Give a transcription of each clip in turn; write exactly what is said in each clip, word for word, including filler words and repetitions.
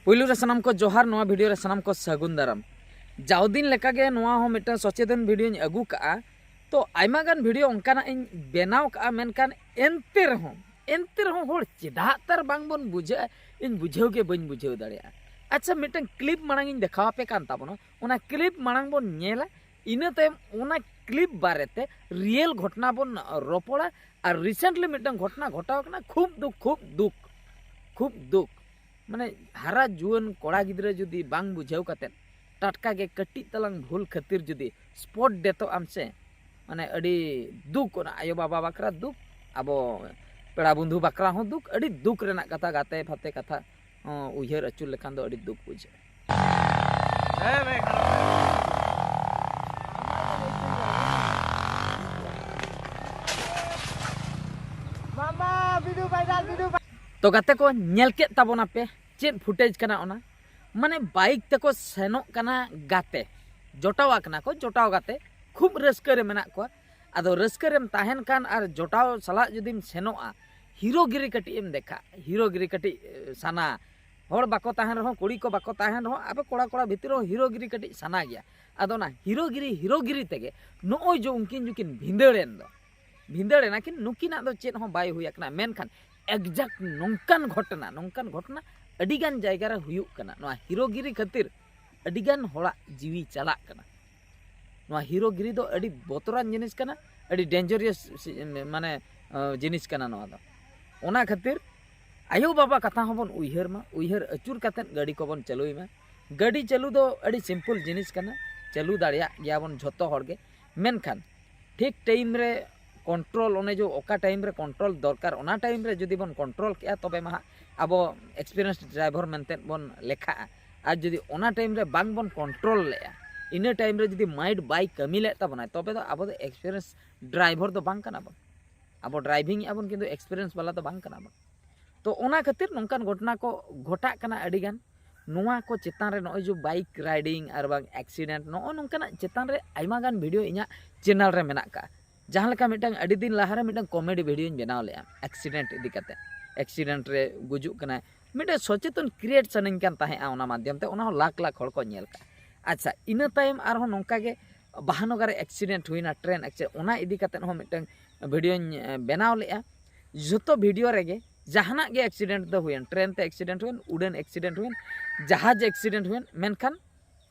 ᱯᱩᱭᱞᱩ ᱨᱮ ᱥᱟᱱᱟᱢ ᱠᱚ ᱡᱚᱦᱟᱨ, ᱱᱚᱣᱟ ᱵᱷᱤᱰᱤᱭᱳ ᱨᱮ ᱥᱟᱱᱟᱢ ᱠᱚ ᱥᱟᱹᱜᱩᱱ ᱫᱟᱨᱟᱢ᱾ ᱡᱟᱣ ᱫᱤᱱ ᱞᱮᱠᱟᱜᱮ ᱱᱚᱣᱟ ᱦᱚᱸ ᱢᱤᱫᱴᱟᱝ ᱥᱚᱪᱮᱛᱚᱱ ᱵᱷᱤᱰᱤᱭᱳᱧ ᱟᱹᱜᱩ ᱠᱟᱜᱼᱟ᱾ ᱛᱚ ᱟᱭᱢᱟ ᱜᱟᱱ ᱵᱷᱤᱰᱤᱭᱳ ᱚᱱᱠᱟᱱᱟᱜ ᱤᱧ ᱵᱮᱱᱟᱣ ᱠᱟᱜᱼᱟ, ᱢᱮᱱᱠᱷᱟᱱ ᱮᱱᱛᱮ ᱨᱮᱦᱚᱸ ᱮᱱᱛᱮ ᱨᱮᱦᱚᱸ ᱦᱚᱲ ᱪᱮᱫᱟᱜ ᱛᱟᱨ ᱵᱟᱝ ᱵᱚᱱ ᱵᱩᱡᱷᱟᱹᱜᱼᱟ, ᱤᱧ ᱵᱩᱡᱷᱟᱹᱣ ᱜᱮ ᱵᱟᱹᱧ ᱵᱩᱡᱷᱟᱹᱣ ᱫᱟᱲᱮᱭᱟᱜᱼᱟ᱾ ᱟᱪᱪᱷᱟ, ᱢᱤᱫᱴᱟᱝ ᱠᱞᱤᱯ ᱢᱟᱲᱟᱝ ᱤᱧ ᱫᱮᱠᱷᱟᱣ ᱟᱯᱮ ᱠᱟᱱ ᱛᱟᱵᱚᱱᱟ, ᱚᱱᱟ ᱠᱞᱤᱯ ᱢᱟᱲᱟᱝ ᱵᱚᱱ ᱧᱮᱞᱟ, ᱤᱱᱟᱹ ᱛᱟᱭᱚᱢ ᱚᱱᱟ ᱠᱞᱤᱯ ᱵᱟᱨᱮᱛᱮ ᱨᱤᱭᱮᱞ ᱜᱷᱚᱴᱚᱱᱟ ᱵᱚᱱ ᱨᱚᱯᱚᱲᱟ᱾ ᱟᱨ ᱨᱤᱥᱮᱱᱴᱞᱤ ᱢᱤᱫᱴᱟᱝ ᱜᱷᱚᱴᱚᱱᱟ ᱜᱷᱚᱴᱟᱣ ᱠᱟᱱᱟ, ᱠᱷᱩᱵ ᱫᱩᱠ, ᱠᱷᱩᱵ ᱫᱩᱠ, ᱠᱷᱩᱵ ᱫᱩᱠ᱾ ᱢᱟᱱᱮ ᱦᱟᱨᱟ ᱡᱩᱣᱟᱹᱱ ᱠᱚᱲᱟ ᱜᱤᱫᱽᱨᱟᱹ ᱡᱩᱫᱤ ᱵᱟᱝ ᱵᱩᱡᱷᱟᱹᱣ ᱠᱟᱛᱮᱫ ᱴᱟᱴᱠᱟ ᱜᱮ ᱠᱟᱹᱴᱤᱡ ᱛᱟᱞᱟᱝ ᱵᱷᱩᱞ ᱠᱷᱟᱹᱛᱤᱨ ᱡᱩᱫᱤ ᱥᱯᱚᱴ ᱰᱮᱛᱚᱜ ᱟᱢ ᱥᱮ, ᱢᱟᱱᱮ ᱟᱹᱰᱤ ᱫᱩᱠ, ᱚᱱᱟ ᱟᱭᱳ ᱵᱟᱵᱟ ᱵᱟᱠᱷᱨᱟ ᱫᱩᱠ, ᱟᱵᱚ ᱯᱮᱲᱟ ᱵᱚᱱᱫᱷᱩ ᱵᱟᱠᱷᱨᱟ ᱦᱚᱸ ᱫᱩᱠ, ᱟᱹᱰᱤ ᱫᱩᱠ ᱨᱮᱱᱟᱜ ᱠᱟᱛᱷᱟ᱾ ᱜᱟᱛᱮ ᱯᱷᱟᱛᱮ ᱠᱟᱛᱷᱟ ᱦᱚᱸ ᱩᱭᱦᱟᱹᱨ ᱟᱹᱪᱩᱨ ᱞᱮᱠᱷᱟᱱ ᱫᱚ ᱟᱹᱰᱤ ᱫᱩᱠ ᱵᱩᱡᱷᱟᱹᱜᱼᱟ᱾ ᱢᱟᱢᱟ, video viral, video viral. ᱛᱚ ᱜᱟᱛᱮ ᱠᱚ, ᱧᱮᱞ ᱠᱮᱫ ᱛᱟᱵᱚᱱᱟᱯᱮ ᱪᱮᱫ ᱯᱷᱩᱴᱮᱡᱽ ᱠᱟᱱᱟ ᱚᱱᱟ᱾ ᱢᱟᱱᱮ ᱵᱟᱭᱤᱠ ᱛᱮᱠᱚ ᱥᱮᱱᱚᱜ ᱠᱟᱱᱟ ᱜᱟᱛᱮ, ᱡᱚᱴᱟᱣ ᱟᱠᱟᱱᱟ ᱠᱚ, ᱡᱚᱴᱟᱣ ᱜᱟᱛᱮ ᱠᱷᱩᱵ ᱨᱟᱹᱥᱠᱟᱹ ᱨᱮ ᱢᱮᱱᱟᱜ ᱠᱚᱣᱟ᱾ ᱟᱫᱚ ᱨᱟᱹᱥᱠᱟᱹ ᱨᱮᱢ ᱛᱟᱦᱮᱱ ᱠᱷᱟᱱ ᱟᱨ ᱡᱚᱴᱟᱣ ᱥᱟᱞᱟᱜ ᱡᱩᱫᱤᱢ ᱥᱮᱱᱚᱜᱼᱟ, ᱦᱤᱨᱳᱜᱤᱨᱤ ᱠᱟᱹᱴᱤᱡ ᱮᱢ ᱫᱮᱠᱷᱟ, ᱦᱤᱨᱳᱜᱤᱨᱤ ᱠᱟᱹᱴᱤᱡ ᱮ, ᱥᱟᱱᱟ᱾ ᱦᱚᱲ ᱵᱟᱠᱚ ᱛᱟᱦᱮᱱ ᱨᱮᱦᱚᱸ, ᱠᱩᱲᱤ ᱠᱚ ᱵᱟᱠᱚ ᱛᱟᱦᱮᱱ ᱨᱮᱦᱚᱸ, ᱟᱯᱮ ᱠᱚᱲᱟ ᱠᱚᱲᱟ ᱵᱷᱤᱛᱤᱨ ᱨᱮᱦᱚᱸ ᱦᱤᱨᱳᱜᱤᱨᱤ ᱠᱟᱹᱴᱤᱡ ᱥᱟᱱᱟ ᱜᱮᱭᱟ᱾ ᱟᱫᱚ ᱚᱱᱟ ᱦᱤᱨᱳᱜᱤᱨᱤ ᱦᱤᱨᱳᱜᱤᱨᱤ ᱛᱮᱜᱮ ᱱᱚᱜᱼᱚᱭ ᱡᱮ ᱩᱱᱠᱤᱱ ᱡᱮᱠᱤᱱ ᱵᱷᱤᱸᱫᱟᱹᱲ ᱮᱱ ᱫᱚ, ᱵᱷᱤᱸᱫᱟᱹᱲ ᱮᱱᱟ ᱠᱤᱱ, ᱱᱩᱠᱤᱱᱟᱜ ᱫᱚ ᱪᱮᱫ ᱦᱚᱸ ᱵᱟᱭ ᱦᱩᱭ ᱟᱠᱟᱱᱟ᱾ ᱢᱮᱱᱠᱷᱟᱱ exact ᱱᱚᱝᱠᱟᱱ ᱜᱷᱚᱴᱚᱱᱟ, ᱱᱚᱝᱠᱟᱱ ᱜᱷᱚᱴᱚᱱᱟ ᱟᱹᱰᱤᱜᱟᱱ ᱡᱟᱭᱜᱟ ᱨᱮ ᱦᱩᱭᱩᱜ ᱠᱟᱱᱟ᱾ ᱱᱚᱣᱟ ᱦᱤᱨᱳᱜᱤᱨᱤ ᱠᱷᱟᱹᱛᱤᱨ ᱟᱹᱰᱤᱜᱟᱱ ᱦᱚᱲᱟᱜ ᱡᱤᱣᱤ ᱪᱟᱞᱟᱜ ᱠᱟᱱᱟ᱾ ᱱᱚᱣᱟ ᱦᱤᱨᱳᱜᱤᱨᱤ ᱫᱚ ᱟᱹᱰᱤ ᱵᱚᱛᱚᱨᱟᱱ ᱡᱤᱱᱤᱥ ᱠᱟᱱᱟ, ᱟᱹᱰᱤ ᱰᱮᱧᱡᱟᱨᱤᱭᱟᱥ ᱢᱟᱱᱮ ᱟᱹ, ᱡᱤᱱᱤᱥ ᱠᱟᱱᱟ ᱱᱚᱣᱟ ᱫᱚ᱾ ᱚᱱᱟ ᱠᱷᱟᱹᱛᱤᱨ ᱟᱭᱳ ᱵᱟᱵᱟ ᱠᱟᱛᱷᱟ ᱦᱚᱸᱵᱚᱱ ᱩᱭᱦᱟᱹᱨ ᱢᱟ, ᱩᱭᱦᱟᱹᱨ ᱟᱹᱪᱩᱨ ᱠᱟᱛᱮᱫ ᱜᱟᱹᱰᱤ ᱠᱚᱵᱚᱱ ᱪᱟᱹᱞᱩᱭ ᱢᱟ᱾ ᱜᱟᱹᱰᱤ ᱪᱟᱹᱞᱩ ᱫᱚ ᱟᱹᱰᱤ ᱥᱤᱢᱯᱚᱞ ᱡᱤᱱᱤᱥ ᱠᱟᱱᱟ, ᱪᱟᱹᱞᱩ ᱫᱟᱲᱮᱭᱟᱜ ᱜᱮᱭᱟᱵᱚᱱ ᱡᱷᱚᱛᱚ ᱦᱚᱲ ᱜᱮ᱾ ᱢᱮᱱᱠᱷᱟᱱ ᱴᱷᱤᱠ ᱴᱟᱭᱤᱢ ᱨᱮ ᱠᱚᱱᱴᱨᱳᱞ, ᱚᱱᱮ ᱡᱮ ᱚᱠᱟ ᱴᱟᱭᱤᱢ ᱨᱮ ᱠᱚᱱᱴᱨᱳᱞ ᱫᱚᱨᱠᱟᱨ, ᱚᱱᱟ ᱴᱟᱭᱤᱢ ᱨᱮ ᱡᱩᱫᱤ ᱵᱚᱱ ᱠᱚᱱᱴᱨᱳᱞ ᱠᱮᱜᱼᱟ, ᱛᱚᱵᱮ ᱢᱟ ᱦᱟᱸᱜ ᱟᱵᱚ ᱮᱠᱥᱯᱤᱨᱤᱭᱮᱱᱥ ᱰᱨᱟᱭᱵᱷᱟᱨ ᱢᱮᱱᱛᱮ ᱵᱚᱱ ᱞᱮᱠᱷᱟᱜᱼᱟ᱾ ᱟᱨ ᱡᱩᱫᱤ ᱚᱱᱟ ᱴᱟᱭᱤᱢ ᱨᱮ ᱵᱟᱝ ᱵᱚᱱ ᱠᱚᱱᱴᱨᱳᱞ ᱞᱮᱜᱼᱟ, ᱤᱱᱟᱹ ᱴᱟᱭᱤᱢ ᱨᱮ ᱡᱩᱫᱤ ᱢᱟᱭᱤᱱᱰ ᱵᱟᱭ ᱠᱟᱹᱢᱤ ᱞᱮᱫ ᱛᱟᱵᱚᱱᱟ, ᱛᱚᱵᱮ ᱫᱚ ᱟᱵᱚ ᱫᱚ ᱮᱠᱥᱯᱤᱨᱤᱭᱮᱱᱥ ᱰᱨᱟᱭᱵᱷᱟᱨ ᱫᱚ ᱵᱟᱝ ᱠᱟᱱᱟ ᱵᱚᱱ᱾ ᱟᱵᱚ ᱰᱨᱟᱭᱵᱷᱤᱝ ᱮᱫᱼᱟ ᱵᱚᱱ, ᱠᱤᱱᱛᱩ ᱮᱠᱥᱯᱤᱨᱤᱭᱮᱱᱥ ᱵᱟᱞᱟ ᱫᱚ ᱵᱟᱝ ᱠᱟᱱᱟ ᱵᱚᱱ᱾ ᱛᱚ ᱚᱱᱟ ᱠᱷᱟᱹᱛᱤᱨ ᱱᱚᱝᱠᱟᱱ ᱜᱷᱚᱴᱚᱱᱟ ᱠᱚ ᱜᱷᱚᱴᱟᱜ ᱠᱟᱱᱟ ᱟᱹᱰᱤᱜᱟᱱ᱾ ᱱᱚᱣᱟ ᱠᱚ ᱪᱮᱛᱟᱱ ᱨᱮ ᱱᱚᱜᱼᱚᱭ ᱡᱮ ᱵᱟᱭᱤᱠ ᱨᱟᱭᱰᱤᱝ ᱟᱨ ᱵᱟᱝ ᱮᱠᱥᱤᱰᱮᱱᱴ, ᱱᱚᱜᱼᱚ ᱱᱚᱝᱠᱟᱱᱟᱜ ᱪᱮᱛᱟᱱ ᱨᱮ ᱟᱭᱢᱟ ᱜᱟᱱ ᱵᱷᱤᱰᱤᱭᱳ ᱤᱧᱟᱹᱜ ᱪᱮᱱᱮᱞ ᱨᱮ ᱢᱮᱱᱟᱜ ᱠᱟᱜᱼᱟ᱾ ᱡᱟᱦᱟᱸ ᱞᱮᱠᱟ ᱢᱤᱫᱴᱟᱝ ᱟᱹᱰᱤ ᱫᱤᱱ ᱞᱟᱦᱟᱨᱮ ᱢᱤᱫᱴᱟᱝ ᱠᱚᱢᱮᱰᱤ ᱵᱷᱤᱰᱤᱭᱳᱧ ᱵᱮᱱᱟᱣ ᱞᱮᱜᱼᱟ ᱮᱠᱥᱤᱰᱮᱱᱴ ᱤᱫᱤ ᱠᱟᱛᱮ, ᱮᱠᱥᱤᱰᱮᱱᱴ ᱨᱮ ᱜᱩᱡᱩᱜ ᱠᱟᱱᱟᱭ, ᱢᱤᱫᱴᱮᱱ ᱥᱚᱪᱮᱛᱚᱱ ᱠᱨᱤᱭᱮᱴ ᱥᱟᱱᱟᱧ ᱠᱟᱱ ᱛᱟᱦᱮᱸᱜᱼᱟ ᱚᱱᱟ ᱢᱟᱫᱽᱫᱷᱚᱢ ᱛᱮ᱾ ᱚᱱᱟ ᱦᱚᱸ ᱞᱟᱠᱷ ᱞᱟᱠᱷ ᱦᱚᱲ ᱠᱚ ᱧᱮᱞ ᱠᱟᱜᱼᱟ᱾ ᱟᱪᱪᱷᱟ, ᱤᱱᱟᱹ ᱛᱟᱭᱚᱢ ᱟᱨᱦᱚᱸ ᱱᱚᱝᱠᱟ ᱜᱮ ᱵᱟᱦᱟᱱᱚᱜᱟ ᱨᱮ ᱮᱠᱥᱤᱰᱮᱱᱴ ᱦᱩᱭᱱᱟ, ᱴᱨᱮᱱ ᱮᱠᱥᱤᱰᱮᱱᱴ, ᱚᱱᱟ ᱤᱫᱤ ᱠᱟᱛᱮ ᱦᱚᱸ ᱢᱤᱫᱴᱟᱝ ᱵᱷᱤᱰᱤᱭᱳᱧ ᱵᱮᱱᱟᱣ ᱞᱮᱫᱼᱟ᱾ ᱡᱚᱛᱚ ᱵᱷᱤᱰᱤᱭᱳ ᱨᱮᱜᱮ ᱡᱟᱦᱟᱱᱟᱜ ᱜᱮ ᱮᱠᱥᱤᱰᱮᱱᱴ ᱫᱚ ᱦᱩᱭᱮᱱ, ᱴᱨᱮᱱ ᱛᱮ ᱮᱠᱥᱤᱰᱮᱱᱴ ᱦᱩᱭᱮᱱ, ᱩᱰᱟᱹᱱ ᱮᱠᱥᱤᱰᱮᱱᱴ ᱦᱩᱭᱮᱱ, ᱡᱟᱦᱟᱡᱽ ᱮᱠᱥᱤᱰᱮᱱᱴ ᱦᱩᱭᱮᱱ, ᱢᱮᱱᱠᱷᱟᱱ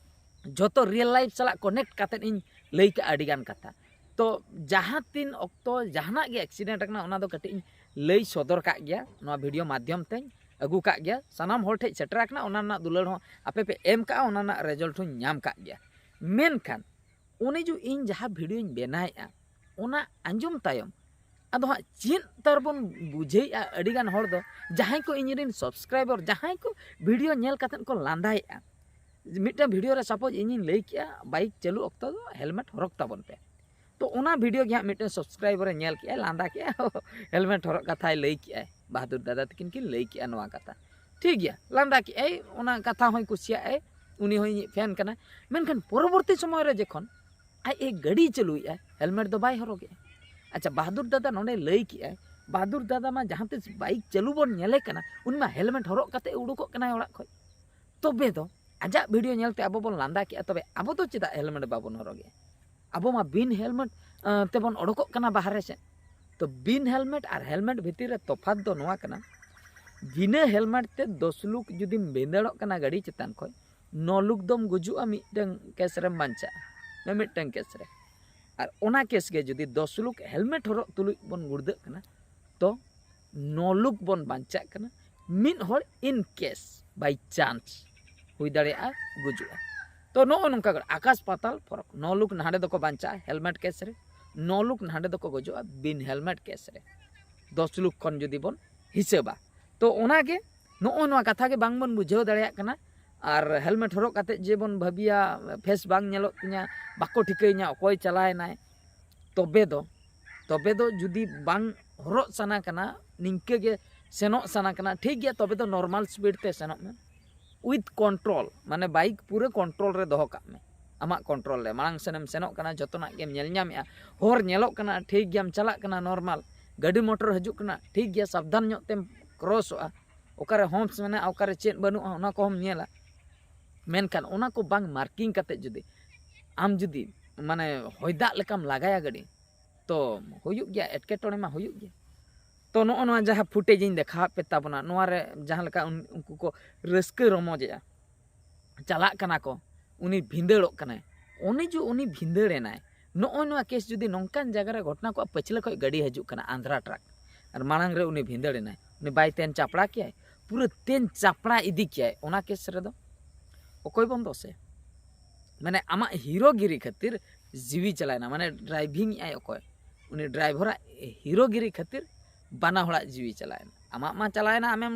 ᱡᱚᱛᱚ ᱨᱤᱭᱮᱞ ᱞᱟᱭᱤᱯᱷ ᱥᱟᱞᱟᱜ ᱠᱚᱱᱮᱠᱴ ᱠᱟᱛᱮᱫ ᱤᱧ ᱞᱟᱹᱭ ᱠᱟᱜᱼᱟ ᱟᱹᱰᱤ ᱜᱟᱱ ᱠᱟᱛᱷᱟ᱾ ᱛᱚ ᱡᱟᱦᱟᱸ ᱛᱤᱱ ᱚᱠᱛᱚ ᱡᱟᱦᱟᱱᱟᱜ ᱜᱮ ᱮᱠᱥᱤᱰᱮᱱᱴ ᱟᱠᱟᱱᱟ, ᱚᱱᱟ ᱫᱚ ᱠᱟᱹᱴᱤᱡ ᱤᱧ ᱞᱟᱹᱭ ᱥᱚᱫᱚᱨ ᱠᱟᱜ ᱜᱮᱭᱟ, ᱱᱚᱣᱟ ᱵᱷᱤᱰᱤᱭᱳ ᱢᱟᱫᱽᱫᱷᱚᱢ ᱛᱮᱧ ᱟᱹᱜᱩ ᱠᱟᱜ ᱜᱮᱭᱟ᱾ ᱥᱟᱱᱟᱢ ᱦᱚᱲ ᱴᱷᱮᱡ ᱥᱮᱴᱮᱨ ᱟᱠᱟᱱᱟ, ᱚᱱᱟ ᱨᱮᱱᱟᱜ ᱫᱩᱞᱟᱹᱲ ᱦᱚᱸ ᱟᱯᱮ ᱯᱮ ᱮᱢ ᱠᱟᱜᱼᱟ, ᱚᱱᱟ ᱨᱮᱱᱟᱜ ᱨᱮᱡᱟᱞᱴ ᱦᱚᱸᱧ ᱧᱟᱢ ᱠᱟᱜ ᱜᱮᱭᱟ᱾ ᱢᱮᱱᱠᱷᱟᱱ ᱚᱱᱮ ᱡᱮ ᱤᱧ ᱡᱟᱦᱟᱸ ᱵᱷᱤᱰᱤᱭᱳᱧ ᱵᱮᱱᱟᱣᱮᱫᱼᱟ, ᱚᱱᱟ ᱟᱸᱡᱚᱢ ᱛᱟᱭᱚᱢ ᱟᱫᱚ ᱦᱟᱸᱜ ᱪᱮᱫ ᱛᱟᱨ ᱵᱚᱱ ᱵᱩᱡᱷᱟᱹᱣᱮᱫᱼᱟ? ᱟᱹᱰᱤ ᱜᱟᱱ ᱦᱚᱲ ᱫᱚ, ᱡᱟᱦᱟᱸᱭ ᱠᱚ ᱤᱧ ᱨᱮᱱ ᱥᱟᱵᱥᱠᱨᱟᱭᱵᱟᱨ, ᱡᱟᱦᱟᱸᱭ ᱠᱚ ᱵᱷᱤᱰᱤᱭᱳ ᱧᱮᱞ ᱠᱟᱛᱮᱫ ᱠᱚ ᱞᱟᱸᱫᱟᱭᱮᱫᱼᱟ, ᱢᱤᱫᱴᱟᱝ ᱵᱷᱤᱰᱤᱭᱳ ᱨᱮ ᱥᱟᱯᱳᱡᱽ ᱤᱧᱤᱧ ᱞᱟᱹᱭ ᱠᱮᱜᱼᱟ, ᱵᱟᱭᱤᱠ ᱪᱟᱹᱞᱩ ᱚᱠᱛᱚ ᱫᱚ ᱦᱮᱞᱢᱮᱴ ᱦᱚᱨᱚᱜ ᱛᱟᱵᱚᱱ ᱯᱮ᱾ ᱛᱚ ᱚᱱᱟ ᱵᱷᱤᱰᱤᱭᱳ ᱜᱮ ᱦᱟᱸᱜ ᱢᱤᱫᱴᱮᱱ ᱥᱟᱵᱥᱠᱨᱟᱭᱵᱟᱨᱮ ᱧᱮᱞ ᱠᱮᱜᱼᱟᱭ, ᱞᱟᱸᱫᱟ ᱠᱮᱜᱼᱟᱭ, ᱦᱮᱞᱢᱮᱴ ᱦᱚᱨᱚᱜ ᱠᱟᱛᱷᱟᱭ ᱞᱟᱹᱭ ᱠᱮᱜᱼᱟᱭ, ᱵᱟᱦᱟᱫᱩᱨ ᱫᱟᱫᱟ ᱛᱟᱹᱠᱤᱱ ᱠᱤᱱ ᱞᱟᱹᱭ ᱠᱮᱜᱼᱟ ᱱᱚᱣᱟ ᱠᱟᱛᱷᱟ᱾ ᱴᱷᱤᱠ ᱜᱮᱭᱟ, ᱞᱟᱸᱫᱟ ᱠᱮᱜᱼᱟᱭ, ᱚᱱᱟ ᱠᱟᱛᱷᱟ ᱦᱚᱸᱭ ᱠᱩᱥᱤᱭᱟᱜᱼᱟᱭ, ᱩᱱᱤ ᱦᱚᱸ ᱤᱧᱤᱡ ᱯᱷᱮᱱ ᱠᱟᱱᱟᱭ᱾ ᱢᱮᱱᱠᱷᱟᱱ ᱯᱚᱨᱚᱵᱚᱨᱛᱤ ᱥᱚᱢᱚᱭ ᱨᱮ ᱡᱚᱠᱷᱚᱱ ᱟᱡ ᱮ ᱜᱟᱹᱰᱤ ᱪᱟᱹᱞᱩᱭᱮᱜᱼᱟᱭ, ᱦᱮᱞᱢᱮᱴ ᱫᱚ ᱵᱟᱭ ᱦᱚᱨᱚᱜᱮᱜᱼᱟ᱾ ᱟᱪᱪᱷᱟ, ᱵᱟᱦᱟᱫᱩᱨ ᱫᱟᱫᱟ ᱱᱚᱰᱮ ᱞᱟᱹᱭ ᱠᱮᱜᱼᱟᱭ, ᱵᱟᱦᱟᱫᱩᱨ ᱫᱟᱫᱟ ᱢᱟ ᱡᱟᱦᱟᱸ ᱛᱤᱥ ᱵᱟᱭᱤᱠ ᱪᱟᱹᱞᱩ ᱵᱚᱱ ᱧᱮᱞᱮ ᱠᱟᱱᱟ, ᱩᱱᱤ ᱢᱟ ᱦᱮᱞᱢᱮᱴ ᱦᱚᱨᱚᱜ ᱠᱟᱛᱮ ᱩᱰᱩᱠᱚᱜ ᱠᱟᱱᱟᱭ ᱚᱲᱟᱜ ᱠᱷᱚᱡ᱾ ᱛᱚᱵᱮ ᱫᱚ ᱟᱡᱟᱜ ᱵᱷᱤᱰᱤᱭᱳ ᱧᱮᱞᱛᱮ ᱟᱵᱚ ᱵᱚᱱ ᱞᱟᱸᱫᱟ ᱠᱮᱜᱼᱟ, ᱛᱚᱵᱮ ᱟᱵᱚ ᱫᱚ ᱪᱮᱫᱟᱜ ᱦᱮᱞᱢᱮᱴ ᱵᱟᱵᱚᱱ ᱦᱚᱨᱚᱜᱮᱜᱼᱟ? ᱟᱵᱚ ᱢᱟ ᱵᱤᱱ ᱦᱮᱞᱢᱮᱴ, ᱟᱸ, ᱛᱮᱵᱚᱱ ᱚᱰᱚᱠᱚᱜ ᱠᱟᱱᱟ ᱵᱟᱦᱨᱮ ᱥᱮᱫ᱾ ᱛᱚ ᱵᱤᱱ ᱦᱮᱞᱢᱮᱴ ᱟᱨ ᱦᱮᱞᱢᱮᱴ ᱵᱷᱤᱛᱤᱨ ᱨᱮ ᱛᱚᱯᱷᱟᱛ ᱫᱚ ᱱᱚᱣᱟ ᱠᱟᱱᱟ, ᱵᱤᱱᱟᱹ ᱦᱮᱞᱢᱮᱴ ᱛᱮ ᱫᱚᱥ ᱞᱩᱠ ᱡᱩᱫᱤᱢ ᱵᱷᱤᱸᱫᱟᱹᱲᱚᱜ ᱠᱟᱱᱟ ᱜᱟᱹᱰᱤ ᱪᱮᱛᱟᱱ ᱠᱷᱚᱡ, ᱱᱚ ᱞᱩᱠ ᱫᱚᱢ ᱜᱩᱡᱩᱜᱼᱟ, ᱢᱤᱫᱴᱟᱝ ᱠᱮᱥ ᱨᱮᱢ ᱵᱟᱧᱪᱟᱜᱼᱟ, ᱢᱤᱢᱤᱫᱴᱟᱝ ᱠᱮᱥ ᱨᱮ᱾ ᱟᱨ ᱚᱱᱟ ᱠᱮᱥ ᱜᱮ ᱡᱩᱫᱤ ᱫᱚᱥ ᱞᱩᱠ ᱦᱮᱞᱢᱮᱴ ᱦᱚᱨᱚᱜ ᱛᱩᱞᱩᱡ ᱵᱚᱱ ᱜᱩᱲᱫᱟᱹᱜ ᱠᱟᱱᱟ, ᱛᱚ ᱱᱚ ᱞᱩᱠ ᱵᱚᱱ ᱵᱟᱧᱪᱟᱜ ᱠᱟᱱᱟ᱾ ᱢᱤᱫ ᱦᱚᱲ in case by chance ᱦᱩᱭ ᱫᱟᱲᱮᱭᱟᱜᱼᱟ ᱜᱩᱡᱩᱜᱼᱟ᱾ ᱛᱚ ᱱᱚᱜᱼᱚ ᱱᱚᱝᱠᱟ ᱜᱚᱲ-, ᱟᱠᱟᱥ ᱯᱟᱛᱟᱞ ᱯᱷᱚᱨᱚᱠ᱾ ᱱᱚ ᱞᱩᱠ ᱱᱟᱸᱰᱮ ᱫᱚᱠᱚ ᱵᱟᱧᱪᱟᱜᱼᱟ ᱦᱮᱞᱢᱮᱴ ᱠᱮᱥ ᱨᱮ, ᱱᱚ ᱞᱩᱠ ᱱᱟᱸᱰᱮ ᱫᱚᱠᱚ ᱜᱚᱡᱚᱜᱼᱟ ᱵᱤᱱ ᱦᱮᱞᱢᱮᱴ ᱠᱮᱥ ᱨᱮ, ᱫᱚᱥ ᱞᱩᱠ ᱠᱷᱚᱱ ᱡᱩᱫᱤ ᱵᱚᱱ ᱦᱤᱥᱟᱹᱵᱟ᱾ ᱛᱚ ᱚᱱᱟᱜᱮ ᱱᱚᱜᱼᱚ ᱱᱚᱣᱟ ᱠᱟᱛᱷᱟ ᱜᱮ ᱵᱟᱝ ᱵᱚᱱ ᱵᱩᱡᱷᱟᱹᱣ ᱫᱟᱲᱮᱭᱟᱜ ᱠᱟᱱᱟ᱾ ᱟᱨ ᱦᱮᱞᱢᱮᱴ ᱦᱚᱨᱚᱜ ᱠᱟᱛᱮᱫ ᱡᱮ ᱵᱚᱱ ᱵᱷᱟᱹᱵᱤᱭᱟ, ᱯᱷᱮᱥ ᱵᱟᱝ ᱧᱮᱞᱚᱜ ᱛᱤᱧᱟ, ᱵᱟᱠᱚ ᱴᱷᱤᱠᱟᱹᱧᱟ ᱚᱠᱚᱭ ᱪᱟᱞᱟᱣᱮᱱᱟᱭ, ᱛᱚᱵᱮ ᱫᱚ, ᱛᱚᱵᱮ ᱫᱚ ᱡᱩᱫᱤ ᱵᱟᱝ ᱦᱚᱨᱚᱜ ᱥᱟᱱᱟ ᱠᱟᱱᱟ, ᱱᱤᱝᱠᱟᱹ ᱜᱮ ᱥᱮᱱᱚᱜ ᱥᱟᱱᱟ ᱠᱟᱱᱟ, ᱴᱷᱤᱠ ᱜᱮᱭᱟ, ᱛᱚᱵᱮ ᱫᱚ ᱱᱚᱨᱢᱟᱞ ᱥᱯᱤᱰ ᱛᱮ ᱥᱮᱱᱚᱜ ᱢᱮ, with control, ᱢᱟᱱᱮ ᱵᱟᱭᱤᱠ ᱯᱩᱨᱟᱹ ᱠᱚᱱᱴᱨᱳᱞ ᱨᱮ ᱫᱚᱦᱚ ᱠᱟᱜ ᱢᱮ, ᱟᱢᱟᱜ ᱠᱚᱱᱴᱨᱳᱞ ᱨᱮ᱾ ᱢᱟᱲᱟᱝ ᱥᱮᱱᱮᱢ ᱥᱮᱱᱚᱜ ᱠᱟᱱᱟ, ᱡᱚᱛᱚᱱᱟᱜ ᱜᱮᱢ ᱧᱮᱞ ᱧᱟᱢᱮᱜᱼᱟ, ᱦᱚᱨ ᱧᱮᱞᱚᱜ ᱠᱟᱱᱟ, ᱴᱷᱤᱠ ᱜᱮᱭᱟᱢ ᱪᱟᱞᱟᱜ ᱠᱟᱱᱟ ᱱᱚᱨᱢᱟᱞ, ᱜᱟᱹᱰᱤ ᱢᱚᱴᱚᱨ ᱦᱤᱡᱩᱜ ᱠᱟᱱᱟ, ᱴᱷᱤᱠ ᱜᱮᱭᱟ, ᱥᱟᱵᱫᱷᱟᱱ ᱧᱚᱜ ᱛᱮᱢ ᱠᱨᱚᱥᱚᱜᱼᱟ, ᱚᱠᱟᱨᱮ ᱦᱚᱢᱯᱥ ᱢᱮᱱᱟᱜᱼᱟ, ᱚᱠᱟᱨᱮ ᱪᱮᱫ ᱵᱟᱹᱱᱩᱜᱼᱟ, ᱚᱱᱟ ᱠᱚᱦᱚᱸᱢ ᱧᱮᱞᱟ᱾ ᱢᱮᱱᱠᱷᱟᱱ ᱚᱱᱟ ᱠᱚ ᱵᱟᱝ ᱢᱟᱨᱠᱤᱝ ᱠᱟᱛᱮ ᱡᱩᱫᱤ ᱟᱢ ᱡᱩᱫᱤ ᱢᱟᱱᱮ ᱦᱚᱭ ᱫᱟᱜ ᱞᱮᱠᱟᱢ ᱞᱟᱜᱟᱭᱟ ᱜᱟᱹᱰᱤ, ᱛᱚ ᱦᱩᱭᱩᱜ ᱜᱮᱭᱟ, ᱮᱴᱠᱮᱴᱚᱬᱮ ᱢᱟ ᱦᱩᱭᱩᱜ ᱜᱮᱭᱟ᱾ ᱛᱚ ᱱᱚᱜᱼᱚ ᱱᱚᱣᱟ ᱡᱟᱦᱟᱸ ᱯᱷᱩᱴᱮᱡᱽ ᱤᱧ ᱫᱮᱠᱷᱟᱣᱟᱫ ᱯᱮ ᱛᱟᱵᱚᱱᱟ, ᱱᱚᱣᱟ ᱨᱮ ᱡᱟᱦᱟᱸ ᱞᱮᱠᱟ ᱩᱱ- ᱩᱱᱠᱩ ᱠᱚ ᱨᱟᱹᱥᱠᱟᱹ ᱨᱚᱢᱚᱡᱮᱜᱼᱟ, ᱪᱟᱞᱟᱜ ᱠᱟᱱᱟ ᱠᱚ, ᱩᱱᱤ ᱵᱷᱤᱸᱫᱟᱹᱲᱚᱜ ᱠᱟᱱᱟᱭ᱾ ᱩᱱᱤ ᱡᱩ ᱩᱱᱤ ᱵᱷᱤᱸᱫᱟᱹᱲ ᱮᱱᱟᱭ, ᱱᱚᱜᱼᱚᱭ ᱱᱚᱣᱟ ᱠᱮᱥ ᱡᱩᱫᱤ ᱱᱚᱝᱠᱟᱱ ᱡᱟᱭᱜᱟ ᱨᱮ ᱜᱷᱚᱴᱱᱟ ᱠᱚᱜᱼᱟ, ᱯᱟᱹᱪᱷᱞᱟᱹ ᱠᱷᱚᱱ ᱜᱟᱹᱰᱤ ᱦᱤᱡᱩᱜ ᱠᱟᱱᱟ, ᱟᱱᱫᱷᱨᱟ ᱴᱨᱟᱠ, ᱟᱨ ᱢᱟᱲᱟᱝ ᱨᱮ ᱩᱱᱤ ᱵᱷᱤᱸᱫᱟᱹᱲ ᱮᱱᱟᱭ, ᱩᱱᱤ ᱵᱟᱭ ᱛᱮᱱ ᱪᱟᱯᱲᱟ ᱠᱮᱭᱟᱭ, ᱯᱩᱨᱟᱹ ᱛᱮᱱ ᱪᱟᱯᱲᱟ ᱤᱫᱤ ᱠᱮᱭᱟᱭ, ᱚᱱᱟ ᱠᱮᱥ ᱨᱮᱫᱚ ᱚᱠᱚᱭ ᱵᱚᱱ ᱫᱳᱥᱮ? ᱢᱟᱱᱮ ᱟᱢᱟᱜ ᱦᱤᱨᱳᱜᱤᱨᱤ ᱠᱷᱟᱹᱛᱤᱨ ᱡᱤᱣᱤ ᱪᱟᱞᱟᱣᱮᱱᱟ, ᱢᱟᱱᱮ ᱰᱨᱟᱭᱵᱷᱤᱝ ᱮᱜᱼᱟᱭ ᱚᱠᱚᱭ? ᱩᱱᱤ ᱰᱨᱟᱭᱵᱷᱟᱨᱟᱜ ᱦᱤᱨᱳᱜᱤᱨᱤ ᱠᱷᱟᱹᱛᱤᱨ ᱵᱟᱱᱟ ᱦᱚᱲᱟᱜ ᱡᱤᱣᱤ ᱪᱟᱞᱟᱣᱮᱱᱟ᱾ ᱟᱢᱟᱜ ᱢᱟ ᱪᱟᱞᱟᱣᱮᱱᱟ, ᱟᱢᱮᱢ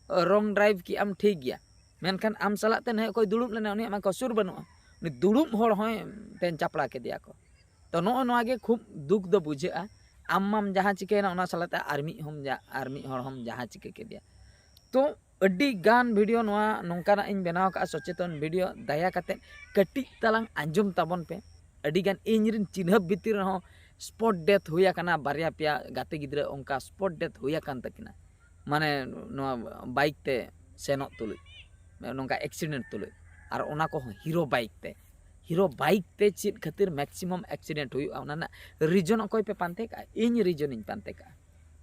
ᱨᱚᱝ ᱰᱨᱟᱭᱤᱵᱷ ᱠᱮᱜᱼᱟᱢ, ᱴᱷᱤᱠ ᱜᱮᱭᱟ, ᱢᱮᱱᱠᱷᱟᱱ ᱟᱢ ᱥᱟᱞᱟᱜ ᱛᱮ ᱱᱩᱭ ᱚᱠᱚᱭ ᱫᱩᱲᱩᱵ ᱞᱮᱱᱟ, ᱩᱱᱤᱭᱟᱜ ᱢᱟ ᱠᱚᱥᱩᱨ ᱵᱟᱹᱱᱩᱜᱼᱟ, ᱩᱱᱤ ᱫᱩᱲᱩᱵ ᱦᱚᱲ ᱦᱚᱸᱭ ᱛᱮᱧ ᱪᱟᱯᱲᱟ ᱠᱮᱫᱮᱭᱟ ᱠᱚ᱾ ᱛᱚ ᱱᱚᱜᱼᱚ ᱱᱚᱣᱟ ᱜᱮ ᱠᱷᱩᱵ ᱫᱩᱠ ᱫᱚ ᱵᱩᱡᱷᱟᱹᱜᱼᱟ᱾ ᱟᱢ ᱢᱟᱢ ᱡᱟᱦᱟᱸ ᱪᱤᱠᱟᱹᱭᱮᱱᱟ, ᱚᱱᱟ ᱥᱟᱞᱟᱜ ᱛᱮ ᱟᱨ ᱢᱤᱫ ᱦᱚᱸᱢ ᱡᱟ- ᱟᱨ ᱢᱤᱫ ᱦᱚᱲ ᱦᱚᱸᱢ ᱡᱟᱦᱟᱸ ᱪᱤᱠᱟᱹ ᱠᱮᱫᱮᱭᱟ᱾ ᱛᱚ ᱟᱹᱰᱤ ᱜᱟᱱ ᱵᱷᱤᱰᱤᱭᱳ ᱱᱚᱣᱟ ᱱᱚᱝᱠᱟᱱᱟᱜ ᱤᱧ ᱵᱮᱱᱟᱣ ᱠᱟᱜᱼᱟ, ᱥᱚᱪᱮᱛᱚᱱ ᱵᱷᱤᱰᱤᱭᱳ, ᱫᱟᱭᱟ ᱠᱟᱛᱮ ᱠᱟᱹᱴᱤᱡ ᱛᱟᱞᱟᱝ ᱟᱸᱡᱚᱢ ᱛᱟᱵᱚᱱ ᱯᱮ᱾ ᱟᱹᱰᱤ ᱜᱟᱱ ᱤᱧ ᱨᱮᱱ ᱪᱤᱱᱦᱟᱹᱯ ᱵᱷᱤᱛᱤᱨ ᱨᱮᱦᱚᱸ ᱥᱯᱚᱴ ᱰᱮᱛᱷ ᱦᱩᱭ ᱟᱠᱟᱱᱟ, ᱵᱟᱨᱭᱟ ᱯᱮᱭᱟ ᱜᱟᱛᱮ ᱜᱤᱫᱽᱨᱟᱹ ᱚᱱᱠᱟ ᱥᱯᱚᱴ ᱰᱮᱛᱷ ᱦᱩᱭ ᱟᱠᱟᱱ ᱛᱟᱹᱠᱤᱱᱟ, ᱢᱟᱱᱮ ᱱᱚᱣᱟ ᱵᱟᱭᱤᱠ ᱛᱮ ᱥᱮᱱᱚᱜ ᱛᱩᱞᱩᱡ, ᱱᱚᱝᱠᱟ ᱮᱠᱥᱤᱰᱮᱱᱴ ᱛᱩᱞᱩᱡ, ᱟᱨ ᱚᱱᱟ ᱠᱚᱦᱚᱸ ᱦᱤᱨᱳ ᱵᱟᱭᱤᱠ ᱛᱮ᱾ ᱦᱤᱨᱳ ᱵᱟᱭᱤᱠ ᱛᱮ ᱪᱮᱫ ᱠᱷᱟᱹᱛᱤᱨ ᱢᱮᱠᱥᱤᱢᱟᱢ ᱮᱠᱥᱤᱰᱮᱱᱴ ᱦᱩᱭᱩᱜᱼᱟ, ᱚᱱᱟ ᱨᱮᱱᱟᱜ ᱨᱤᱡᱚᱱ ᱚᱠᱚᱭ ᱯᱮ ᱯᱟᱱᱛᱮ ᱠᱟᱜᱼᱟ? ᱤᱧ ᱨᱤᱡᱚᱱ ᱤᱧ ᱯᱟᱱᱛᱮ ᱠᱟᱜᱼᱟ᱾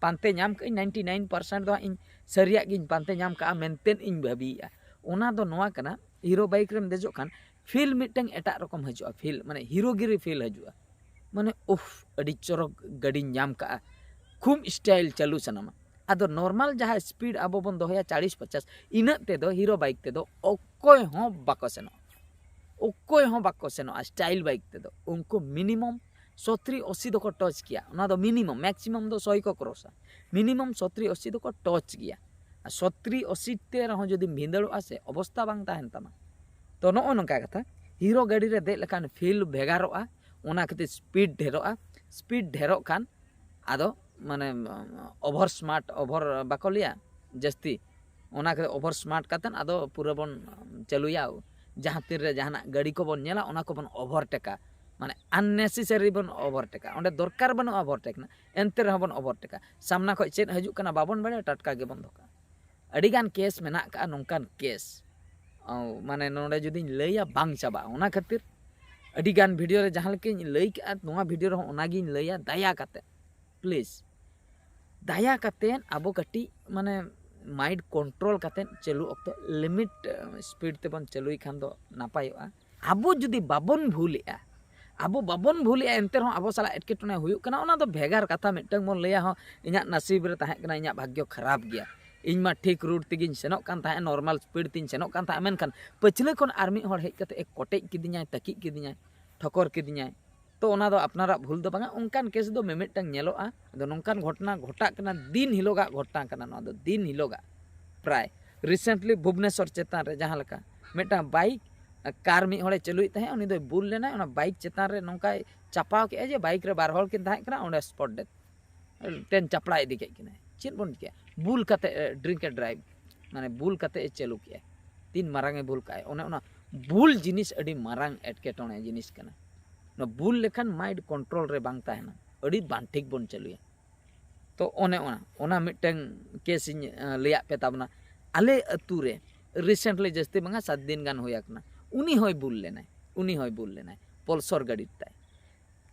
ᱯᱟᱱᱛᱮ ᱧᱟᱢ ᱠᱟᱜ ᱟᱹᱧ, ᱱᱟᱭᱤᱱᱴᱤ ᱱᱟᱭᱤᱱ ᱯᱟᱨᱥᱮᱱᱴ ᱫᱚ ᱦᱟᱸᱜ ᱤᱧ ᱥᱟᱹᱨᱤᱭᱟᱜ ᱜᱤᱧ ᱯᱟᱱᱛᱮ ᱧᱟᱢ ᱠᱟᱜᱼᱟ ᱢᱮᱱᱛᱮ ᱤᱧ ᱵᱷᱟᱹᱵᱤᱭᱮᱜᱼᱟ᱾ ᱚᱱᱟ ᱫᱚ ᱱᱚᱣᱟ ᱠᱟᱱᱟ, ᱦᱤᱨᱳ ᱵᱟᱭᱤᱠ ᱨᱮᱢ ᱫᱮᱡᱚᱜ ᱠᱷᱟᱱ ᱯᱷᱤᱞ ᱢᱤᱫᱴᱟᱝ ᱮᱴᱟᱜ ᱨᱚᱠᱚᱢ ᱦᱤᱡᱩᱜᱼᱟ, ᱯᱷᱤᱞ ᱢᱟᱱᱮ ᱦᱤᱨᱳᱜᱤᱨᱤ ᱯᱷᱤᱞ ᱦᱤᱡᱩᱜᱼᱟ, ᱢᱟᱱᱮ ᱩᱯᱷ, ᱟᱹᱰᱤ ᱪᱚᱨᱚᱠ ᱜᱟᱹᱰᱤᱧ ᱧᱟᱢ ᱠᱟᱜᱼᱟ, ᱠᱷᱩᱵ ᱥᱴᱟᱭᱤᱞ ᱪᱟᱹᱞᱩ ᱥᱟᱱᱟᱢᱟ᱾ ᱟᱫᱚ ᱱᱚᱨᱢᱟᱞ ᱡᱟᱦᱟᱸ ᱥᱯᱤᱰ ᱟᱵᱚ ᱵᱚᱱ ᱫᱚᱦᱚᱭᱟ ᱪᱟᱞᱤᱥ ᱯᱚᱪᱟᱥ, ᱤᱱᱟᱹᱜ ᱛᱮᱫᱚ ᱦᱤᱨᱳ ᱵᱟᱭᱤᱠ ᱛᱮᱫᱚ ᱚᱠᱚᱭ ᱦᱚᱸ ᱵᱟᱠᱚ ᱥᱮᱱᱚᱜᱼᱟ, ᱚᱠᱚᱭ ᱦᱚᱸ ᱵᱟᱠᱚ ᱥᱮᱱᱚᱜᱼᱟ ᱥᱴᱟᱭᱤᱞ ᱵᱟᱭᱤᱠ ᱛᱮᱫᱚ᱾ ᱩᱱᱠᱩ ᱢᱤᱱᱤᱢᱟᱢ ᱥᱚᱛᱨᱤ ᱟᱥᱤ ᱫᱚᱠᱚ ᱴᱚᱪ ᱜᱮᱭᱟ, ᱚᱱᱟ ᱫᱚ ᱢᱤᱱᱤᱢᱟᱢ, ᱢᱮᱠᱥᱤᱢᱟᱢ ᱫᱚ ᱥᱚᱭ ᱠᱚ ᱠᱨᱚᱥᱟ, ᱢᱤᱱᱤᱢᱟᱢ ᱥᱚᱛᱨᱤ ᱟᱥᱤ ᱫᱚᱠᱚ ᱴᱚᱪ ᱜᱮᱭᱟ᱾ ᱟᱨ ᱥᱚᱛᱨᱤ ᱟᱥᱤ ᱛᱮ ᱨᱮᱦᱚᱸ ᱡᱩᱫᱤᱢ ᱵᱷᱤᱸᱫᱟᱹᱲᱚᱜᱼᱟ ᱥᱮ, ᱚᱵᱚᱥᱛᱟ ᱵᱟᱝ ᱛᱟᱦᱮᱱ ᱛᱟᱢᱟ᱾ ᱛᱚ ᱱᱚᱜᱼᱚ ᱱᱚᱝᱠᱟ ᱠᱟᱛᱷᱟ, ᱦᱤᱨᱳ ᱜᱟᱹᱰᱤ ᱨᱮ ᱫᱮᱡ ᱞᱮᱠᱷᱟᱱ ᱯᱷᱤᱞ ᱵᱷᱮᱜᱟᱨᱚᱜᱼᱟ, ᱚᱱᱟ ᱠᱷᱟᱹᱛᱤᱨ ᱥᱯᱤᱰ ᱰᱷᱮᱨᱚᱜᱼᱟ᱾ ᱥᱯᱤᱰ ᱰᱷᱮᱨᱚᱜ ᱠᱷᱟᱱ ᱟᱫᱚ ᱢᱟᱱᱮ ᱳᱵᱷᱟᱨ ᱥᱢᱟᱨᱴ, ᱳᱵᱷᱟᱨ ᱵᱟᱠᱚ ᱞᱟᱹᱭᱟ ᱡᱟᱹᱥᱛᱤ, ᱚᱱᱟ ᱠᱷᱟᱹᱛᱤᱨ ᱳᱵᱷᱟᱨ ᱥᱢᱟᱨᱴ ᱠᱟᱛᱮᱫ ᱟᱫᱚ ᱯᱩᱨᱟᱹ ᱵᱚᱱ ᱪᱟᱹᱞᱩᱭᱟ᱾ ᱡᱟᱦᱟᱸ ᱛᱤᱱ ᱨᱮ ᱡᱟᱦᱟᱱᱟᱜ ᱜᱟᱹᱰᱤ ᱠᱚᱵᱚᱱ ᱧᱮᱞᱟ, ᱚᱱᱟ ᱠᱚᱵᱚᱱ ᱳᱵᱷᱟᱨᱴᱮᱠᱟ, ᱢᱟᱱᱮ ᱟᱱᱱᱮᱥᱮᱥᱟᱨᱤ ᱵᱚᱱ ᱳᱵᱷᱟᱨᱴᱮᱠᱟ᱾ ᱚᱸᱰᱮ ᱫᱚᱨᱠᱟᱨ ᱵᱟᱹᱱᱩᱜᱼᱟ ᱳᱵᱷᱟᱨᱴᱮᱠ ᱨᱮᱱᱟᱜ, ᱮᱱᱛᱮ ᱨᱮᱦᱚᱸ ᱵᱚᱱ ᱳᱵᱷᱟᱨᱴᱮᱠᱟ᱾ ᱥᱟᱢᱱᱟ ᱠᱷᱚᱱ ᱪᱮᱫ ᱦᱤᱡᱩᱜ ᱠᱟᱱᱟ ᱵᱟᱵᱚᱱ ᱵᱟᱲᱟᱭᱟ, ᱴᱟᱴᱠᱟ ᱜᱮᱵᱚᱱ ᱫᱷᱚᱠᱟ᱾ ᱟᱹᱰᱤᱜᱟᱱ ᱠᱮᱥ ᱢᱮᱱᱟᱜ ᱠᱟᱜᱼᱟ, ᱱᱚᱝᱠᱟᱱ ᱠᱮᱥ ᱢᱟᱱᱮ ᱱᱚᱰᱮ ᱡᱩᱫᱤᱧ ᱞᱟᱹᱭᱟ ᱵᱟᱝ ᱪᱟᱵᱟᱜᱼᱟ᱾ ᱚᱱᱟ ᱠᱷᱟᱹᱛᱤᱨ ᱟᱹᱰᱤᱜᱟᱱ ᱵᱷᱤᱰᱤᱭᱳ ᱨᱮ ᱡᱟᱦᱟᱸ ᱞᱮᱠᱟᱧ ᱞᱟᱹᱭ ᱠᱟᱜᱼᱟ, ᱱᱚᱣᱟ ᱵᱷᱤᱰᱤᱭᱳ ᱨᱮᱦᱚᱸ ᱚᱱᱟᱜᱤᱧ ᱞᱟᱹᱭᱟ, ᱫᱟᱭᱟ ᱠᱟᱛᱮ ᱯᱞᱤᱡᱽ, ᱫᱟᱭᱟ ᱠᱟᱛᱮ ᱟᱵᱚ ᱠᱟᱹᱴᱤᱡ ᱢᱟᱱᱮ ᱢᱟᱭᱤᱱᱰ ᱠᱚᱱᱴᱨᱳᱞ ᱠᱟᱛᱮ ᱪᱟᱹᱞᱩ ᱚᱠᱛᱚ ᱞᱤᱢᱤᱴ ᱥᱯᱤᱰ ᱛᱮᱵᱚᱱ ᱪᱟᱹᱞᱩᱭ ᱠᱷᱟᱱ ᱫᱚ ᱱᱟᱯᱟᱭᱚᱜᱼᱟ᱾ ᱟᱵᱚ ᱡᱩᱫᱤ ᱵᱟᱵᱚᱱ ᱵᱷᱩᱞᱮᱜᱼᱟ, ᱟᱵᱚ ᱵᱟᱵᱚᱱ ᱵᱷᱩᱞᱮᱜᱼᱟ, ᱮᱱᱛᱮ ᱨᱮᱦᱚᱸ ᱟᱵᱚ ᱥᱟᱞᱟᱜ ᱮᱴᱠᱮᱴᱚᱬᱮ ᱦᱩᱭᱩᱜ ᱠᱟᱱᱟ, ᱚᱱᱟ ᱫᱚ ᱵᱷᱮᱜᱟᱨ ᱠᱟᱛᱷᱟ᱾ ᱢᱤᱫᱴᱟᱝ ᱵᱚᱱ ᱞᱟᱹᱭᱟ, ᱦᱚᱸ, ᱤᱧᱟᱹᱜ ᱱᱟᱥᱤᱵ ᱨᱮ ᱛᱟᱦᱮᱸ ᱠᱟᱱᱟ, ᱤᱧᱟᱹᱜ ᱵᱷᱟᱜᱽᱭᱚ ᱠᱷᱟᱨᱟᱯ ᱜᱮᱭᱟ, ᱤᱧ ᱢᱟ ᱴᱷᱤᱠ ᱨᱩᱴ ᱛᱮᱜᱤᱧ ᱥᱮᱱᱚᱜ ᱠᱟᱱ ᱛᱟᱦᱮᱸᱫ, ᱱᱚᱨᱢᱟᱞ ᱥᱯᱤᱰ ᱛᱤᱧ ᱥᱮᱱᱚᱜ ᱠᱟᱱ ᱛᱟᱦᱮᱸᱫ, ᱢᱮᱱᱠᱷᱟᱱ ᱯᱟᱹᱪᱷᱞᱟᱹ ᱠᱷᱚᱱ ᱟᱨ ᱢᱤᱫ ᱦᱚᱲ ᱦᱮᱡ ᱠᱟᱛᱮ ᱮ ᱠᱚᱴᱮᱡ ᱠᱤᱫᱤᱧᱟᱭ, ᱛᱟᱹᱠᱤᱡ ᱠᱤᱫᱤᱧᱟᱭ, ᱴᱷᱚᱠᱚᱨ ᱠᱤᱫᱤᱧᱟᱭ᱾ ᱛᱚ ᱚᱱᱟ ᱫᱚ ᱟᱯᱱᱟᱨᱟᱜ ᱵᱷᱩᱞ ᱫᱚ ᱵᱟᱝᱟ, ᱚᱱᱠᱟᱱ ᱠᱮᱥ ᱫᱚ ᱢᱤᱢᱤᱫᱴᱟᱝ ᱧᱮᱞᱚᱜᱼᱟ᱾ ᱟᱫᱚ ᱱᱚᱝᱠᱟᱱ ᱜᱷᱚᱴᱚᱱᱟ ᱜᱷᱚᱴᱟᱜ ᱠᱟᱱᱟ, ᱫᱤᱱ ᱦᱤᱞᱳᱜᱟᱜ ᱜᱷᱚᱴᱚᱱᱟ ᱠᱟᱱᱟ ᱱᱚᱣᱟ ᱫᱚ, ᱫᱤᱱ ᱦᱤᱞᱳᱜᱟᱜ᱾ ᱯᱨᱟᱭ ᱨᱤᱥᱮᱱᱴᱞᱤ ᱵᱷᱩᱵᱽᱱᱮᱥᱚᱨ ᱪᱮᱛᱟᱱ ᱨᱮ ᱡᱟᱦᱟᱸ ᱞᱮᱠᱟ ᱢᱤᱫᱴᱟᱝ ᱵᱟᱭᱤᱠ ᱠᱟᱨ ᱢᱤᱫ ᱦᱚᱲᱮ ᱪᱟᱹᱞᱩᱭᱮᱫ ᱛᱟᱦᱮᱸᱫ, ᱩᱱᱤ ᱫᱚᱭ ᱵᱩᱞ ᱞᱮᱱᱟᱭ, ᱚᱱᱟ ᱵᱟᱭᱤᱠ ᱪᱮᱛᱟᱱ ᱨᱮ ᱱᱚᱝᱠᱟᱭ ᱪᱟᱯᱟᱣ ᱠᱮᱫᱼᱟ ᱡᱮ ᱵᱟᱭᱤᱠ ᱨᱮ ᱵᱟᱨ ᱦᱚᱲ ᱠᱤᱱ ᱛᱟᱦᱮᱸ ᱠᱟᱱᱟ, ᱚᱸᱰᱮ ᱥᱯᱚᱴ ᱰᱮᱛᱷ᱾ ᱴᱮᱱ ᱪᱟᱯᱲᱟ ᱤᱫᱤ ᱠᱮᱫ ᱠᱤᱱᱟᱭ᱾ ᱪᱮᱫ ᱵᱚᱱ ᱪᱤᱠᱟᱹᱭᱟ? ᱵᱩᱞ ᱠᱟᱛᱮ, ᱰᱨᱤᱝᱠ ᱮ ᱰᱨᱟᱭᱤᱵᱷ, ᱢᱟᱱᱮ ᱵᱩᱞ ᱠᱟᱛᱮ ᱮ ᱪᱟᱹᱞᱩ ᱠᱮᱜᱼᱟ᱾ ᱛᱤᱱ ᱢᱟᱨᱟᱝ ᱮ ᱵᱩᱞ ᱠᱟᱜᱼᱟᱭ, ᱚᱱᱮ ᱚᱱᱟ ᱵᱩᱞ ᱡᱤᱱᱤᱥ ᱟᱹᱰᱤ ᱢᱟᱨᱟᱝ ᱮᱴᱠᱮᱴᱚᱬᱮ ᱡᱤᱱᱤᱥ ᱠᱟᱱᱟ᱾ ᱚᱱᱟ ᱵᱩᱞ ᱞᱮᱠᱷᱟᱱ ᱢᱟᱭᱤᱱᱰ ᱠᱚᱱᱴᱨᱳᱞ ᱨᱮ ᱵᱟᱝ ᱛᱟᱦᱮᱱᱟ, ᱟᱹᱰᱤ ᱵᱟᱝ ᱴᱷᱤᱠ ᱵᱚᱱ ᱪᱟᱹᱞᱩᱭᱟ᱾ ᱛᱚ ᱚᱱᱮ ᱚᱱᱟ, ᱚᱱᱟ ᱢᱤᱫᱴᱟᱝ ᱠᱮᱥ ᱤᱧ ᱞᱟᱹᱭᱟᱫ ᱯᱮ ᱛᱟᱵᱚᱱᱟ᱾ ᱟᱞᱮ ᱟᱹᱛᱩ ᱨᱮ ᱨᱤᱥᱮᱱᱴᱞᱤ ᱡᱟᱹᱥᱛᱤ ᱵᱟᱝᱟ ᱥᱟᱛ ᱫᱤᱱ ᱜᱟᱱ ᱦᱩᱭ ᱟᱠᱟᱱᱟ, ᱩᱱᱤ ᱦᱚᱸᱭ ᱵᱩᱞ ᱞᱮᱱᱟᱭ, ᱩᱱᱤ ᱦᱚᱸᱭ ᱵᱩᱞ ᱞᱮᱱᱟᱭ, ᱯᱚᱞᱥᱚᱨ ᱜᱟᱹᱰᱤ ᱛᱟᱭ᱾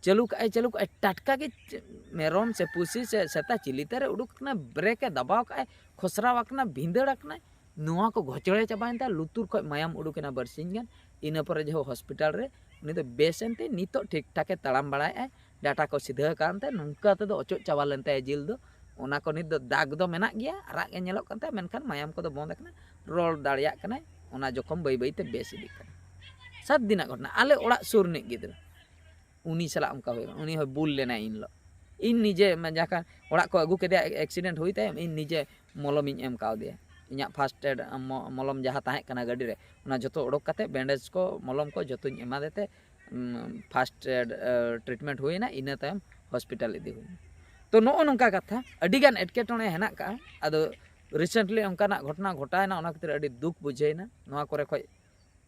ᱪᱟᱹᱞᱩ ᱠᱟᱜᱼᱟᱭ, ᱪᱟᱹᱞᱩ ᱠᱟᱜᱼᱟᱭ, ᱴᱟᱴᱠᱟ ᱜᱮ ᱪᱮ-, ᱢᱮᱨᱚᱢ ᱥᱮ ᱯᱩᱥᱤ ᱥᱮ ᱥᱮᱛᱟ ᱪᱤᱞᱤ ᱛᱮᱨᱮ ᱩᱰᱩᱠ ᱟᱠᱟᱱᱟ, ᱵᱨᱮᱠ ᱮ ᱫᱟᱵᱟᱣ ᱠᱟᱜᱼᱟᱭ, ᱠᱷᱚᱥᱨᱟᱣ ᱟᱠᱟᱱᱟ, ᱵᱷᱤᱸᱫᱟᱹᱲ ᱟᱠᱟᱱᱟᱭ, ᱱᱚᱣᱟ ᱠᱚ ᱜᱷᱚᱪᱲᱮ ᱪᱟᱵᱟᱭᱮᱱ ᱛᱟᱭᱟ, ᱞᱩᱛᱩᱨ ᱠᱷᱚᱱ ᱢᱟᱭᱟᱢ ᱩᱰᱩᱠ ᱮᱱᱟ ᱵᱟᱨᱥᱤᱧ ᱜᱟᱱ᱾ ᱤᱱᱟᱹ ᱯᱚᱨᱮ ᱡᱮᱦᱳᱠ ᱦᱚᱥᱯᱤᱴᱟᱞ ᱨᱮ ᱩᱱᱤ ᱫᱚ ᱵᱮᱥ ᱮᱱᱛᱮ ᱱᱤᱛᱚᱜ ᱴᱷᱤᱠ ᱴᱷᱟᱠ ᱮ ᱛᱟᱲᱟᱢ ᱵᱟᱲᱟᱭᱮᱫᱼᱟᱭ, ᱰᱟᱴᱟ ᱠᱚ ᱥᱤᱫᱷᱟᱹ ᱟᱠᱟᱱ ᱛᱮ ᱱᱚᱝᱠᱟ ᱛᱮᱫᱚ ᱚᱪᱚᱜ ᱪᱟᱵᱟ ᱞᱮᱱ ᱛᱟᱭᱟ ᱡᱤᱞ ᱫᱚ᱾ ᱚᱱᱟ ᱠᱚ ᱱᱤᱛ ᱫᱚ ᱫᱟᱜᱽ ᱫᱚ ᱢᱮᱱᱟᱜ ᱜᱮᱭᱟ, ᱟᱨᱟᱜ ᱜᱮ ᱧᱮᱞᱚᱜ ᱠᱟᱱ ᱛᱟᱭᱟ, ᱢᱮᱱᱠᱷᱟᱱ ᱢᱟᱭᱟᱢ ᱠᱚᱫᱚ ᱵᱚᱱᱫ ᱟᱠᱟᱱᱟ, ᱨᱚᱲ ᱫᱟᱲᱮᱭᱟᱜ ᱠᱟᱱᱟᱭ, ᱚᱱᱟ ᱡᱚᱠᱷᱚᱢ ᱵᱟᱹᱭ ᱵᱟᱹᱭ ᱛᱮ ᱵᱮᱥ ᱤᱫᱤᱜ ᱠᱟᱱᱟ᱾ ᱥᱟᱛ ᱫᱤᱱᱟᱜ ᱜᱷᱚᱴᱚᱱᱟ, ᱟᱞᱮ ᱚᱲᱟᱜ ᱥᱩᱨ ᱨᱤᱱᱤᱡ ᱜᱤᱫᱽᱨᱟᱹ, ᱩᱱᱤ ᱥᱟᱞᱟᱜ ᱚᱱᱠᱟ ᱦᱩᱭ ᱠᱟᱱᱟ᱾ ᱩᱱᱤ ᱦᱚᱸ ᱵᱩᱞ ᱞᱮᱱᱟᱭ ᱤᱱ ᱦᱤᱞᱳᱜ᱾ ᱤᱧ ᱱᱤᱡᱮ, ᱢᱟ-, ᱡᱟᱦᱟᱸ ᱠᱷᱟᱱ ᱚᱲᱟᱜ ᱠᱚ ᱟᱹᱜᱩ ᱠᱮᱫᱮᱭᱟ, ᱮᱠᱥᱤᱰᱮᱱᱴ ᱦᱩᱭ ᱛᱟᱭᱚᱢ ᱤᱧ ᱱᱤᱡᱮ ᱢᱚᱞᱚᱢᱤᱧ ᱮᱢ ᱠᱟᱣᱫᱮᱭᱟ᱾ ᱤᱧᱟᱹᱜ ᱯᱷᱟᱥᱴ ᱮᱰ ᱢᱚ-, ᱢᱚᱞᱚᱢ ᱡᱟᱦᱟᱸ ᱛᱟᱦᱮᱸ ᱠᱟᱱᱟ ᱜᱟᱹᱰᱤ ᱨᱮ, ᱚᱱᱟ ᱡᱚᱛᱚ ᱚᱰᱚᱠ ᱠᱟᱛᱮ ᱵᱮᱱᱰᱮᱡᱽ ᱠᱚ, ᱢᱚᱞᱚᱢ ᱠᱚ ᱡᱚᱛᱚᱧ ᱮᱢᱟᱫᱮ ᱛᱮ, ᱩᱢ, ᱯᱷᱟᱥᱴ ᱮᱰ, ᱮ, ᱴᱨᱤᱴᱢᱮᱱᱴ ᱦᱩᱭᱮᱱᱟ, ᱤᱱᱟᱹ ᱛᱟᱭᱚᱢ ᱦᱚᱥᱯᱤᱴᱟᱞ ᱤᱫᱤ ᱦᱩᱭᱮᱱᱟ᱾ ᱛᱚ ᱱᱚᱜᱼᱚ ᱱᱚᱝᱠᱟ ᱠᱟᱛᱷᱟ, ᱟᱹᱰᱤᱜᱟᱱ ᱮᱴᱠᱮᱴᱚᱬᱮ ᱦᱮᱱᱟᱜ ᱠᱟᱜᱼᱟ᱾ ᱟᱫᱚ ᱨᱤᱥᱮᱱᱴᱞᱤ ᱚᱱᱠᱟᱱᱟᱜ ᱜᱷᱚᱴᱚᱱᱟ ᱜᱷᱚᱴᱟᱣᱮᱱᱟ, ᱚᱱᱟ ᱠᱷᱟᱹᱛᱤᱨ ᱟᱹᱰᱤ ᱫᱩᱠ ᱵᱩᱡᱷᱟᱹᱣᱮᱱᱟ᱾ ᱱᱚᱣᱟ ᱠᱚᱨᱮ ᱠᱷᱚᱡ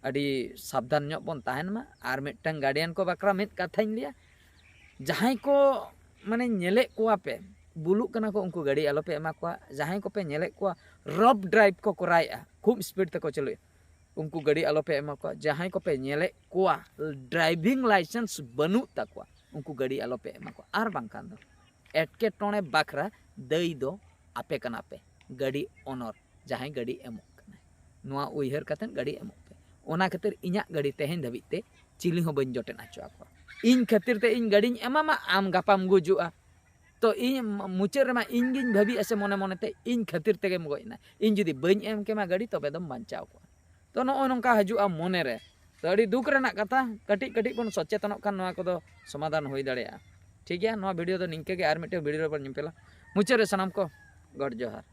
ᱟᱹᱰᱤ ᱥᱟᱵᱫᱷᱟᱱ ᱧᱚᱜ ᱵᱚᱱ ᱛᱟᱦᱮᱱ ᱢᱟ᱾ ᱟᱨ ᱢᱤᱫᱴᱟᱝ ᱜᱟᱨᱰᱤᱭᱟᱱ ᱠᱚ ᱵᱟᱠᱷᱨᱟ ᱢᱤᱫ ᱠᱟᱛᱷᱟᱧ ᱞᱟᱹᱭᱟ, ᱡᱟᱦᱟᱸᱭ ᱠᱚ ᱢᱟᱱᱮ ᱧᱮᱞᱮᱫ ᱠᱚᱣᱟ ᱯᱮ, ᱵᱩᱞᱩᱜ ᱠᱟᱱᱟ ᱠᱚ, ᱩᱱᱠᱩ ᱜᱟᱹᱰᱤ ᱟᱞᱚᱯᱮ ᱮᱢᱟ ᱠᱚᱣᱟ᱾ ᱡᱟᱦᱟᱸᱭ ᱠᱚᱯᱮ ᱧᱮᱞᱮᱫ ᱠᱚᱣᱟ ᱨᱚᱯ ᱰᱨᱟᱭᱤᱵᱷ ᱠᱚ ᱠᱚᱨᱟᱣᱮᱫᱼᱟ, ᱠᱷᱩᱵ ᱥᱯᱤᱰ ᱛᱮᱠᱚ ᱪᱟᱹᱞᱩᱭᱟ, ᱩᱱᱠᱩ ᱜᱟᱹᱰᱤ ᱟᱞᱚᱯᱮ ᱮᱢᱟ ᱠᱚᱣᱟ᱾ ᱡᱟᱦᱟᱸᱭ ᱠᱚᱯᱮ ᱧᱮᱞᱮᱫ ᱠᱚᱣᱟ ᱰᱨᱟᱭᱵᱷᱤᱝ ᱞᱟᱭᱥᱮᱱᱥ ᱵᱟᱹᱱᱩᱜ ᱛᱟᱠᱚᱣᱟ, ᱩᱱᱠᱩ ᱜᱟᱹᱰᱤ ᱟᱞᱚᱯᱮ ᱮᱢᱟ ᱠᱚᱣᱟ᱾ ᱟᱨ ᱵᱟᱝᱠᱷᱟᱱ ᱫᱚ ᱮᱴᱠᱮᱴᱚᱬᱮ ᱵᱟᱠᱷᱨᱟ ᱫᱟᱹᱭᱤ ᱫᱚ ᱟᱯᱮ ᱠᱟᱱᱟ ᱯᱮ, ᱜᱟᱹᱰᱤ ᱚᱱᱚᱨ, ᱡᱟᱦᱟᱸᱭ ᱜᱟᱹᱰᱤ ᱮᱢᱚᱜ ᱠᱟᱱᱟᱭ᱾ ᱱᱚᱣᱟ ᱩᱭᱦᱟᱹᱨ ᱠᱟᱛᱮᱫ ᱜᱟᱹᱰᱤ ᱮᱢᱚᱜ ᱯᱮ᱾ ᱚᱱᱟ ᱠᱷᱟᱹᱛᱤᱨ ᱤᱧᱟᱹᱜ ᱜᱟᱹᱰᱤ ᱛᱮᱦᱮᱧ ᱫᱷᱟᱹᱵᱤᱡ ᱛᱮ ᱪᱤᱞᱤ ᱦᱚᱸ ᱵᱟᱹᱧ ᱡᱚᱴᱮᱫ ᱦᱚᱪᱚ ᱟᱠᱚᱣᱟ᱾ ᱤᱧ ᱠᱷᱟᱹᱛᱤᱨ ᱛᱮ ᱤᱧ ᱜᱟᱹᱰᱤᱧ ᱮᱢᱟᱢᱟ, ᱟᱢ ᱜᱟᱯᱟᱢ ᱜᱩᱡᱩᱜᱼᱟ᱾ ᱛᱚ ᱤᱧ ᱢᱩᱪᱟᱹᱫ ᱨᱮᱢᱟ ᱤᱧ ᱜᱤᱧ ᱵᱷᱟᱹᱵᱤᱜᱼᱟ ᱥᱮ ᱢᱚᱱᱮ ᱢᱚᱱᱮᱛᱮ, ᱤᱧ ᱠᱷᱟᱹᱛᱤᱨ ᱛᱮᱜᱮᱢ ᱜᱚᱡ ᱮᱱᱟ, ᱤᱧ ᱡᱩᱫᱤ ᱵᱟᱹᱧ ᱮᱢ ᱠᱮᱢᱟ ᱜᱟᱹᱰᱤ, ᱛᱚᱵᱮ ᱫᱚᱢ ᱵᱟᱧᱪᱟᱣ ᱠᱚᱜᱼᱟ᱾ ᱛᱚ ᱱᱚᱜᱼᱚᱭ ᱱᱚᱝᱠᱟ ᱦᱤᱡᱩᱜᱼᱟ ᱢᱚᱱᱮᱨᱮ᱾ ᱛᱚ ᱟᱹᱰᱤ ᱫᱩᱠ ᱨᱮᱱᱟᱜ ᱠᱟᱛᱷᱟ, ᱠᱟᱹᱴᱤᱡ ᱠᱟᱹᱴᱤᱡ ᱵᱚᱱ ᱥᱚᱪᱮᱛᱚᱱᱚᱜ ᱠᱷᱟᱱ ᱱᱚᱣᱟ ᱠᱚᱫᱚ ᱥᱚᱢᱟᱫᱷᱟᱱ ᱦᱩᱭ ᱫᱟᱲᱮᱭᱟᱜᱼᱟ᱾ ᱴᱷᱤᱠ ᱜᱮᱭᱟ, ᱱᱚᱣᱟ ᱵᱷᱤᱰᱤᱭᱳ ᱫᱚ ᱱᱤᱝᱠᱟᱹ ᱜᱮ, ᱟᱨ ᱢᱤᱫᱴᱮᱱ ᱵᱷᱤᱰᱤᱭᱳ ᱨᱮᱵᱚᱱ ᱧᱮᱯᱮᱞᱟ᱾ ᱢᱩᱪᱟᱹᱫ ᱨᱮ ᱥᱟᱱᱟᱢ ᱠᱚ ᱜᱚᱰ ᱡᱚᱦᱟᱨ᱾